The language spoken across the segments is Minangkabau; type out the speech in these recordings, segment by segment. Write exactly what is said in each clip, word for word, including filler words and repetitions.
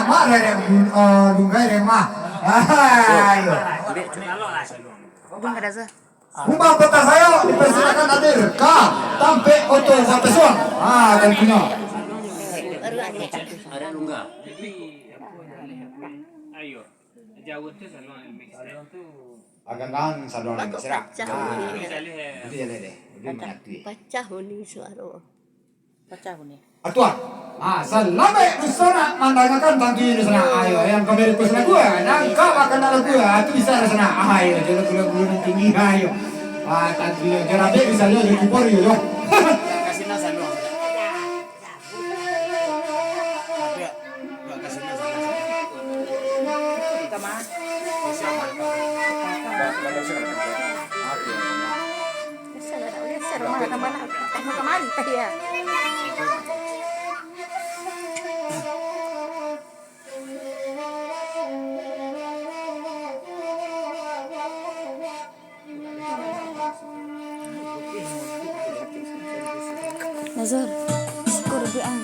Mak rerek, eh, lunggai remah. Ayo. Kumbang peta sayo, dipersilakan hadir ka tampek oto sampai suang. Ah, dan punyo. Ayo. Jauh tu saluang. Agak-agak saluang lagi, serak. Pacah bunyi. Jadi jaleh deh. Jadi menyatu. Pacah bunyi suaro. Pacah bunyi. Atuan. Ah, salamaik dunsanak mandangakan tantu dunsanak. Ayo, yang kami request lagu, ah, nangkap akan lagu, ah, tu bisa dunsanak. Ah, ayo, jo lagu-lagu nan tinggi, ayo. Ah, tantu yo, jo rabek bisa yo, jo keyboard yo, yo. Kasih nang saluang. Nazar, siko duduak ang.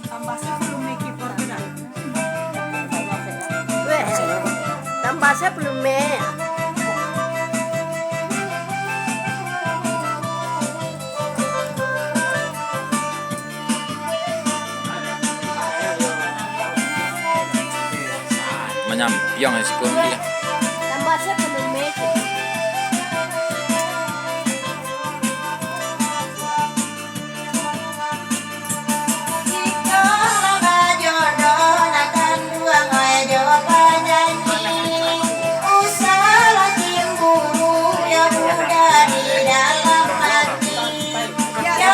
Tambah sapuluh meh keyboard tu dah. Weh, tambah sapuluh meh. Manyampiang ya siko ni. Tambah sapuluh meh. Jikok lah bajodoh, nak kanduang ai jo panyanyi. Usahlah cimburu, yo budak di dalam hati. Yo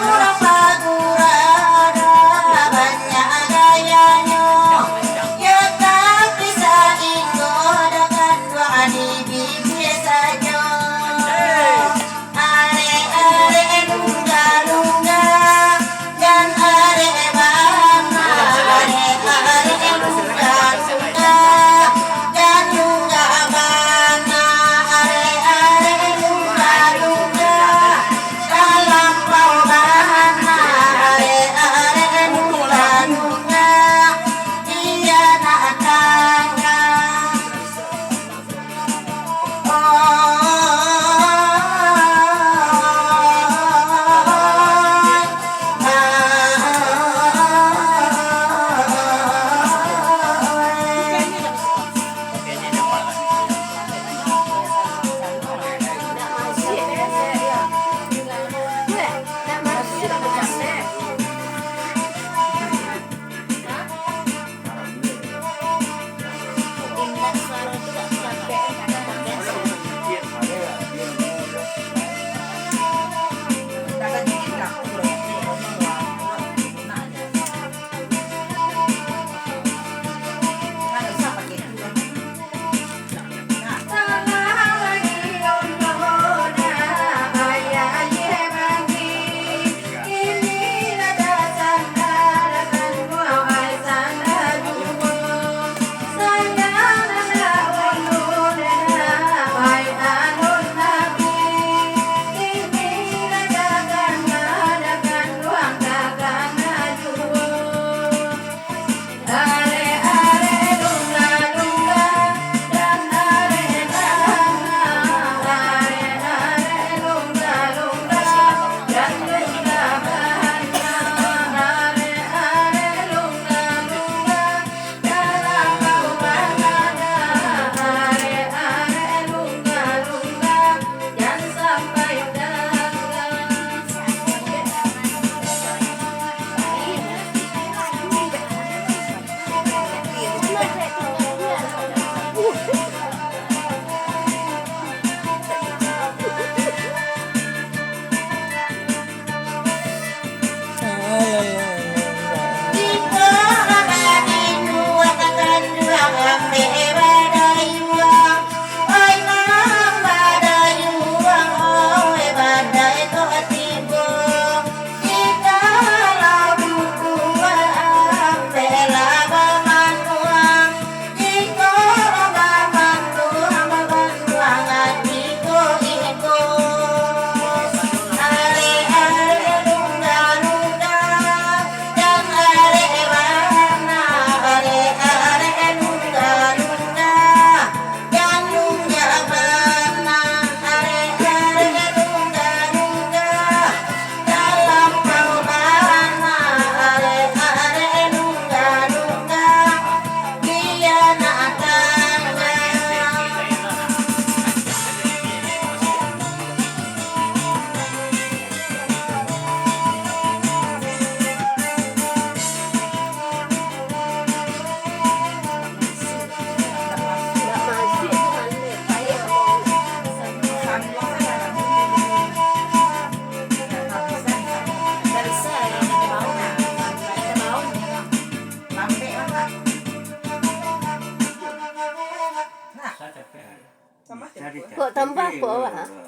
urang bagurau, dah banyak gayanyo. Yo tapi sainggo, dah kanduang di bibia sajo. Arek-arek lungga-lungga, jan arek bana. Arek-arek lungga-lungga, jan lungga bana. Arek-arek lungga-lungga,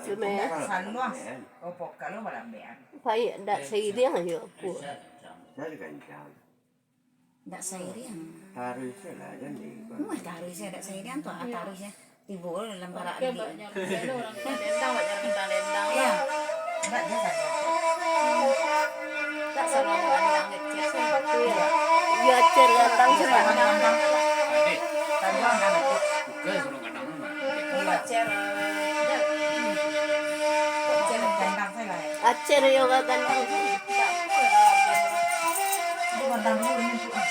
Cuma saluang. Oh, pokal lo balambean. Pai dak sairiang jo aku. Saya gancang. Dak sairiang. Taruih se lah, jan di. Wah, taruih se dak sairiang tu, ah, taruih se. Tibo dalam parak. Oke, Mbak, jangan dulu, orang kita dendang, Mbak, jangan kita dendang, ya. Mbak, dia kan. Tak salah orang yang kecil, saya. Iya, cer datang, cer datang. Tadi orang kan. Bukan suruh kadang, Mbak. Iya, cer. Cer datang, saya lah, ya. Acer yo gagandang. Itu gandang dulu, ini tuh, ah.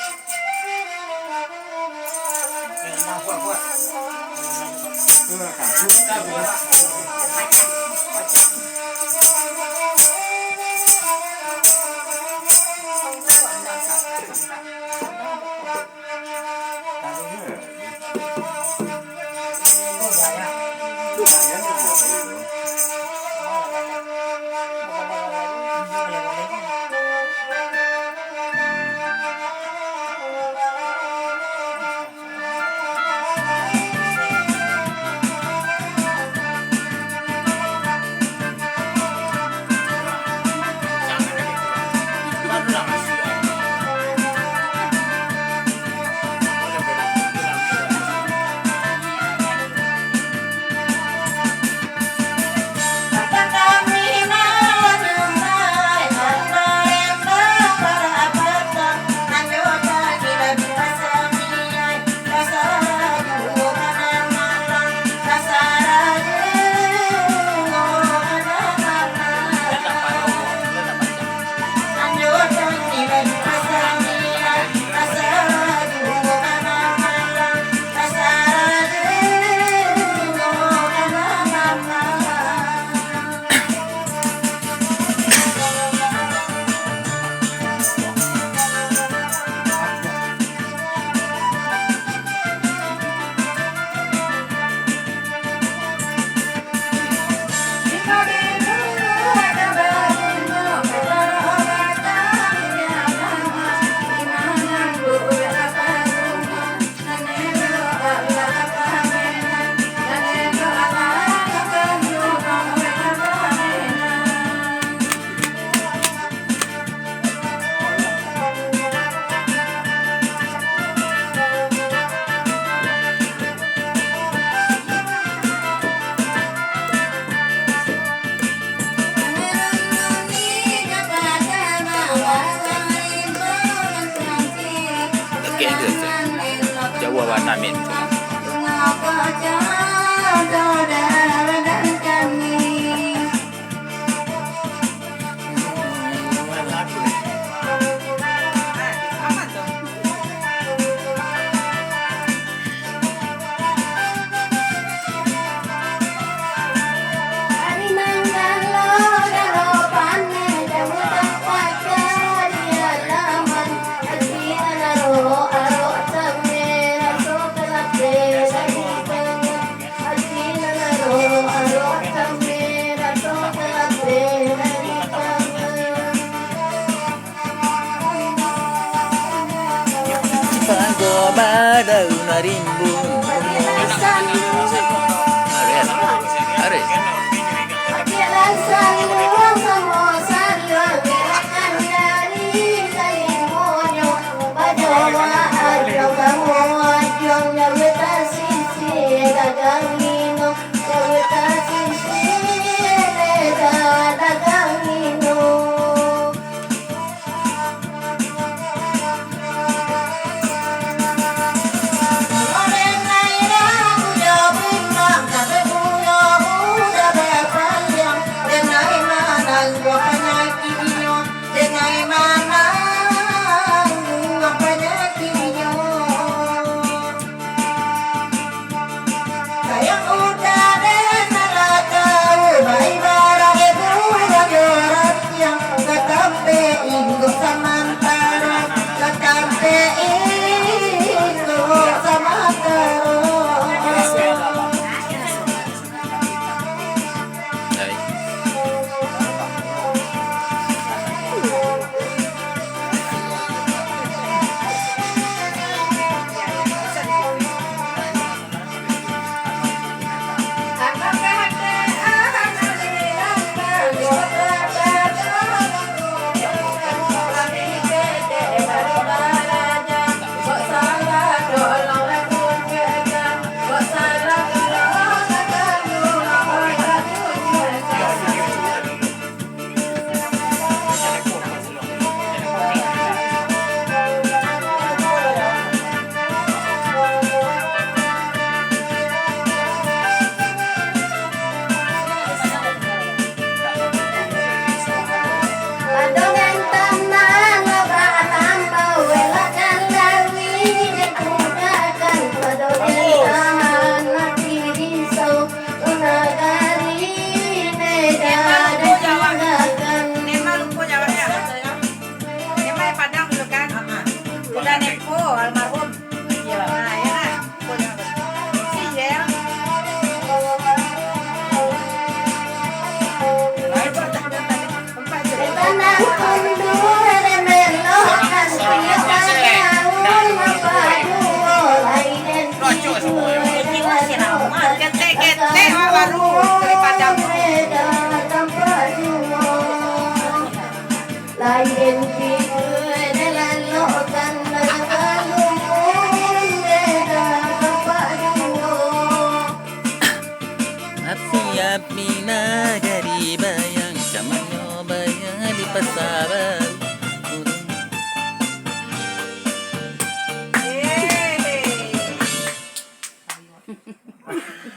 Oke, itu saja. Jauh bana, men. Pago badaun rimbun. Areh, areh. Baru dari Padang. Api-api nagari bayang, camanyo bayang di Pasar Baru.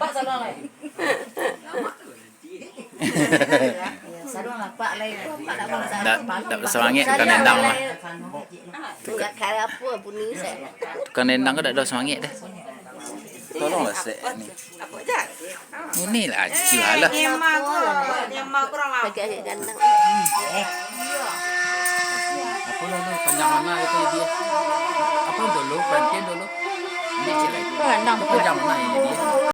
Pak, saluang lai. Saluang lah, Pak, lai. Pak, nak buang saluang. Ndak, ndak basumangek tukang dendang mah. Tukang, tukang dendang ko ndak ado sumangek doh. Tolonglah sek ni. Inilah acuah lah. Pakai air gandang. Apa dulu, panjang mana itu dia? Apa dulu, panjang dulu? Ini cek lagi. Panjang mana ini dia?